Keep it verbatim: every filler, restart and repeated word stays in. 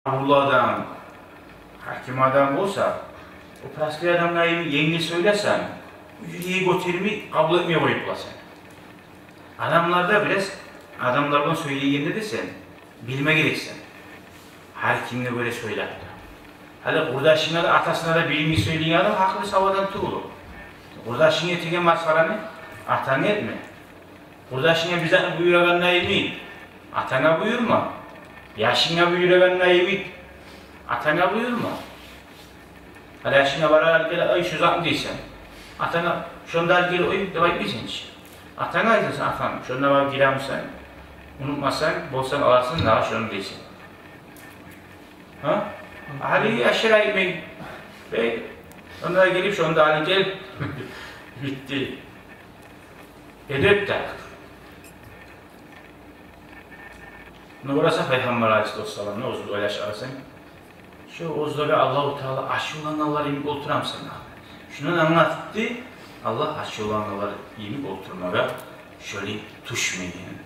Абурлу адам, гьаким адам болса, о простой адамгъа йимик енгил сёйлесенг, юреги гётермей, къабул этмей къоюп боласан. Адамлар да бираз, адамлар булан сёйлейгенде де сен билме герексен, гьар кимге гёре сёйлеп де. Гьали къурдашынга да, атасына да бир йимик сёйлейген адам гьакъыллы, сав адам тюгюл. Къурдашынга этеген масхараны атанга этме. Къурдашынга бир затны буюрагъанда йимик, атанга буюрма. Яшынга буюрагъанда йимик, атанга буюрма. Гьали яшынга барагъан геле, «Ой, шу затны», — дейсен. Атанга, «Шону да ал гел, ой», — деп айтмайсан чы. Атанга айтасан: «Атам, шонда барып гиремисен? Унутмасанг, болсанг аларсан дагъы шону», — дейсен. Гьа? Гьали яшыра айтмай. Бек, онда гелип, «Шону да ал гел». Битди. Эдеп де. Муна къараса, Пайхаммар алайгьиссалату вассаламны оьзю ойлашарсан, шо оьзлеге Аллагьу Таала ачувлангъанлар йимик олтурамысан? Шундан англатды, Аллагь ачувлангъанлар йимик олтурмагъа шолай тюшмеген.